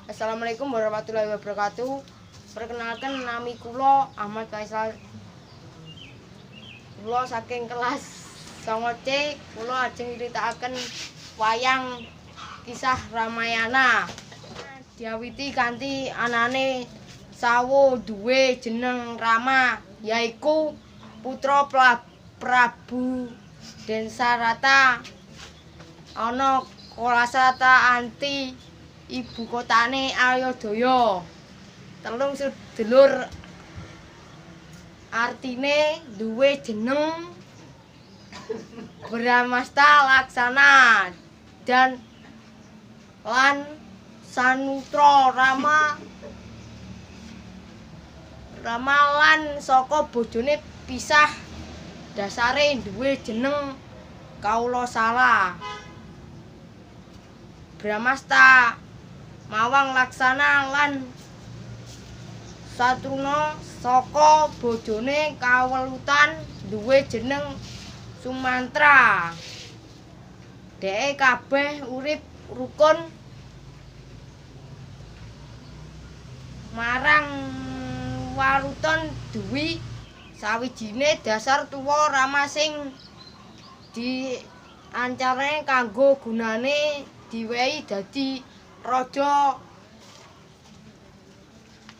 Assalamualaikum warahmatullahi wabarakatuh. Perkenalkan, nami kula Ahmad Faisal. Kula saking kelas 9C, kula ajeng nyritakaken wayang kisah Ramayana. Diawiti kanthi anane sawo duwe jeneng Rama, yaiku putra Prabu Densarata ana Kolasata anti ibu kotane Ayodhya. Telung sedulur artine duwe jeneng Bramasta, Laksana dan lan Sanutra. Rama Rama lan saka bojone pisah dasare duwe jeneng Kaulasala. Bramasta mawang Laksana lan Satruna saka bojone kawelutan duwe jeneng Sumantra. Dheke kabeh urip rukun marang waruton duwi sawijine dasar tuwa Rama sing diancarne kanggo gunane diwehi dadi raja.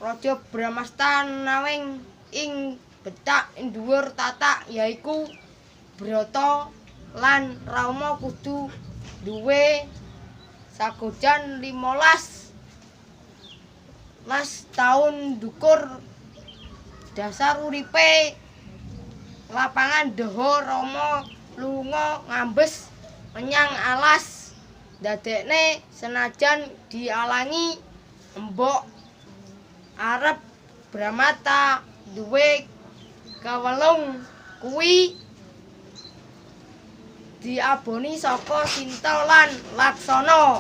Raja Bramasta nawing ing betak dhuwur tatak, yaiku Brata lan Rama kudu duwe sagojan 15 las taun ndukur dasar uripe lapangan daha. Rama lunga ngambes menyang alas ndadekne senajan dialangi embok arep Bramata duwe kawelung kuwi diaboni saka Sinta lan Laksana.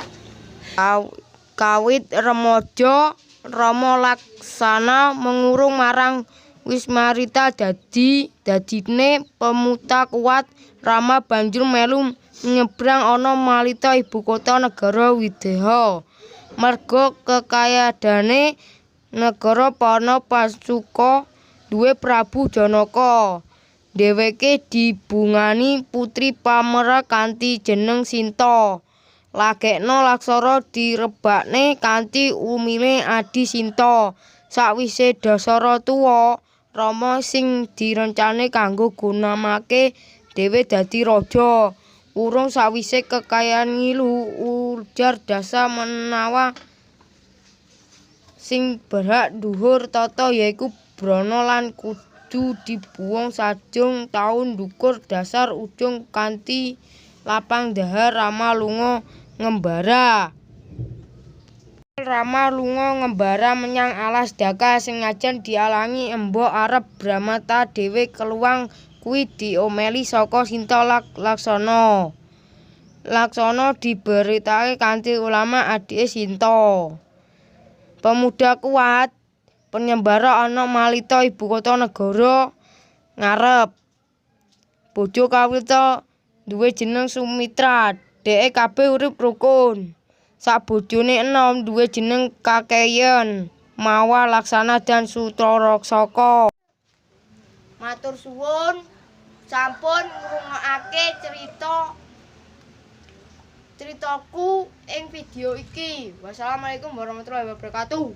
Kawit remaja Rama Laksana mengurung marang Wismarita dadi dadine pemuda kuat. Rama banjur melu nyebrang ana Malita, ibu kota negara Wideha. Merga kekayadane negara pana pasuka duwe Prabu Janaka. Dheweke dibungani putri pamera kanthi jeneng Sinta. Lagekna Laksana direbakne kanthi umile adhi Sinta. Sawise Dasara tuwa, Rama sing direncane kanggo gunamake dhewe dadi raja. Wurung sawise kekayan ngilu, ujar Dasa menawa sing berhak nduhur tata yaiku Brana lan kudu dibuwang sajung taun ndukur dasar ujung kanthi lapang daha. Rama lunga ngembara. Rama lunga ngembara menyang alas Daka senajan dialangi embok arep Bramata dhewe keluang kuwi diomeli saka Sinta lan Laksana. Laksana diberitake kanthi ulama adike Sinta. Pemuda kuat penyembara ana Malita, ibu kota negara ngarep. Bojo kawita duwe jeneng Sumitra. Dheke kabeh urip rukun. Sakbojone enom duwe jeneng Kakeyen, Mawa, Laksana dan Sutaraksaka. Matur suwun sampun ngrungokake ceritaku ing video iki. Wassalamualaikum warahmatullahi wabarakatuh.